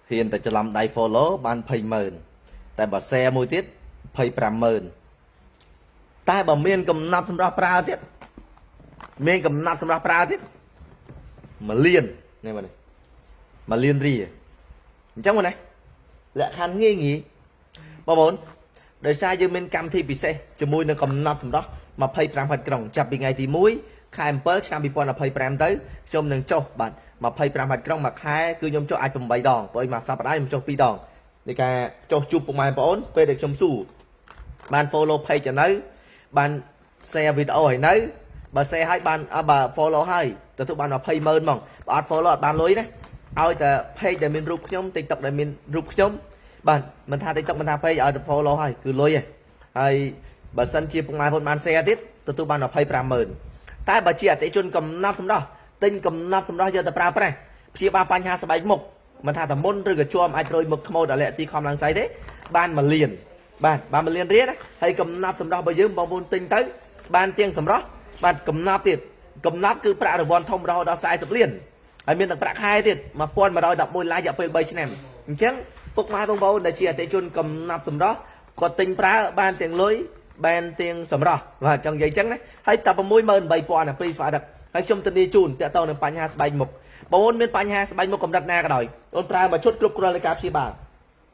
ហ៊ានតែច្រឡំដៃ follow បាន20ម៉ឺនតែបើ share មួយទៀត25ម៉ឺនតែបើមានកំណត់សម្រាប់ប្រើទៀតមានកំណត់សម្រាប់ប្រើទៀត1លាននេះមើលនេះ1លានរៀលអញ្ចឹងមើលណាលក្ខខណ្ឌងាយងាយបងប្អូនដោយសារយើងមានកម្មវិធីពិសេសជាមួយនឹងកំណត់សម្រាប់25ហិតក្រុងចាប់ពីថ្ងៃទី1ខែ7ឆ្នាំ2025ទៅខ្ញុំនឹងចុះបាទ25ហិតក្រុងមួយខែគឺខ្ញុំចុះអាច8ដងព្រោះមួយសប្តាហ៍ខ្ញុំចុះ2ដងនៃការចុះជួបពុកម៉ែបងប្អូនពេលដែលខ្ញុំសួរបាន follow page ទៅនៅបាន share វីដេអូឲ្យនៅបើ share ឲ្យបានអើបើ follow ហើយទទួលបាន20ម៉ឺនហ្មងបើអត់ follow អត់បានលុយណាឲ្យតែ page ដែលមានរូបខ្ញុំ TikTok ដែលមានរូបខ្ញុំបាទមិនថា TikTok មិនថា page ឲ្យតែ follow ហើយគឺលុយហ៎ហើយបើសិនជាពុកម៉ែបងប្អូនបាន share ទៀតទទួលបាន25ម៉ឺនតែបើជាអតិជនកំណត់សម្ដោះទិញកំណត់សម្ដោះយកទៅប្រើប្រាស់ព្យាបាលបញ្ហាស្បែកមុខមិនថាតែមុនឬក៏ជាប់អាចរុយមុខខ្មោចអាឡែស៊ីខំឡើងស្អីទេបាន1លានបាទបាន1លានរៀលណាហើយកំណត់សម្ដោះរបស់យើងបងប្អូនទិញទៅបានទៀងសម្រស់បាទកំណត់ទៀតកំណត់គឺប្រាក់រង្វាន់ធំរហូតដល់40លានហើយមានទាំងប្រាក់ខែទៀត1111ឡាយរយៈពេល3ឆ្នាំអញ្ចឹងពុកម៉ែបងប្អូនដែលជាអតិជនកំណត់សម្រស់គាត់ទិញប្រើបានទាំងលុយបានទាំងសម្រស់បាទចង់និយាយអញ្ចឹងណាហើយតែ68000អាព្រីស្វាទឹកហើយខ្ញុំធានាជូនតាក់ទងនឹងបញ្ហាស្បែកមុខបងប្អូនមានបញ្ហាស្បែកមុខកម្រិតណាក៏ដោយបងប្រើមួយឈុតគ្រប់គ្រាន់លើការព្យាបាល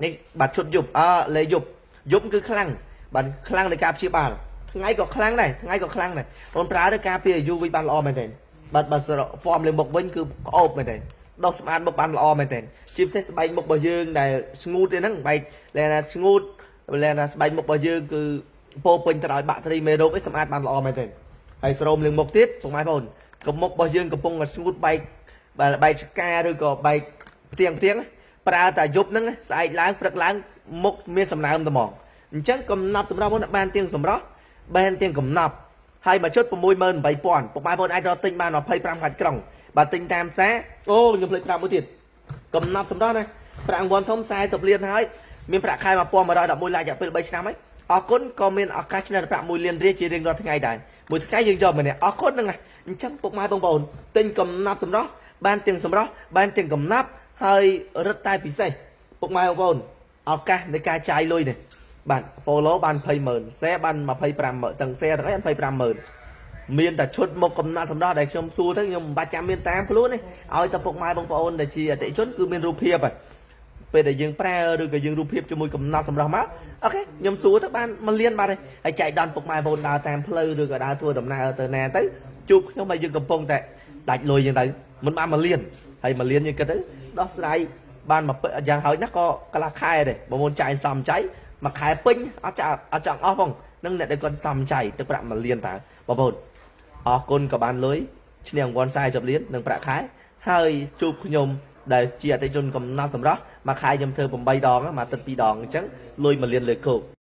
នេះបាទឈុតយប់អើលេយប់យប់គឺខ្លាំងបាទខ្លាំងในការព្យាបាលថ្ងៃក៏ខ្លាំងដែរថ្ងៃក៏ខ្លាំងដែរបងប្រើទៅការពារ UV បានល្អមែនទែនបាទបើ form លើមុខវិញគឺក្អូបមែនទែនដោះស្អាតមុខបានល្អមែនទែនជាពិសេសស្បែកមុខរបស់យើងដែលស្ងួតទេហ្នឹងបែកលែណាស្ងួតលែណាស្បែកមុខរបស់យើងគឺពោពេញទៅដោយបាក់តេរីមេរោគអីសម្អាតបានល្អមែនទែនហើយស្រោមលើមុខទៀតពុកម៉ែបងប្អូនកុំមុខរបស់យើងកំពុងតែស្ងួតបែកបែកបែកឆ្កាឬក៏បែកផ្ទៀងផ្ទៀងប្រើតែយប់ហ្នឹងស្អែកឡើងព្រឹកឡើងមុខមានសំណើមតែហ្មងអញ្ចឹងកំណប់សម្រាប់មុនបានទៀងសម្រស់បានទៀងកំណប់ហើយមួយឈុត68000ពុកម៉ែបងប្អូនអាចរកទិញបាន25ខាត់ក្រុងបាទទិញតាមផ្សារអូខ្ញុំភ្លេចប្រាប់មួយទៀតកំណប់សម្រស់ណាប្រាក់រង្វាន់ធំ40លានហើយមានប្រាក់ខែ1111ឡាយរយៈពេល3ឆ្នាំហើយអរគុណក៏មានឱកាសឆ្នះប្រាក់1លានរៀលជារៀងរាល់ថ្ងៃដែរមួយថ្ងៃយើងយកម្នាក់អរគុណហ្នឹងណាអញ្ចឹងពុកម៉ែបងប្អូនទិញកំណប់សម្រស់បានទាំងសម្រស់បានទាំងកំណប់ហើយរឹតតែពិសេសពុកម៉ែបងប្អូនឱកាសនៃការចាយលុយនេះបាទ follow បាន20ម៉ឺន share បាន25ម៉ឺនទាំង share ទាំងអី25ម៉ឺនមានតែឈុតមកកំណត់សម្រាប់ដែលខ្ញុំសួរទៅខ្ញុំមិនបាច់ចាំមានតាមខ្លួនទេឲ្យតែពុកម៉ែបងប្អូនដែលជាអតិជនគឺមានរូបភាពហើយពេលដែលយើងប្រើឬក៏យើងរូបភាពជាមួយកំណត់សម្រាប់មក OK ខ្ញុំសួរទៅបាន1លានបាត់ហើយហើយចែកដល់ពុកម៉ែបងប្អូនដើរតាមផ្លូវឬក៏ដើរធ្វើដំណើរទៅណាទៅជួបខ្ញុំហើយយើងកំពុងតែដាច់លុយចឹងទៅមិនបាន1លានហើយ1លានយើងគិតទៅដោះស្រាយបានមកយ៉ាងហើយណាស់ក៏កន្លះខែដែរបងប្អូនចាយសំចៃមួយខែពេញអត់ចាអត់ចង់អស់ផងនឹងអ្នកដែលគាត់សំចៃទៅប្រាក់1លានតើបងប្អូនអរគុណក៏បានលុយឈ្នះរង្វាន់40លាននិងប្រាក់ខែហើយជួបខ្ញុំដែលជាអតិជនកំណត់សម្រាប់មួយខែខ្ញុំធ្វើ8ដងមួយអាទិត្យ2ដងអញ្ចឹងលុយ1លានលើគោក។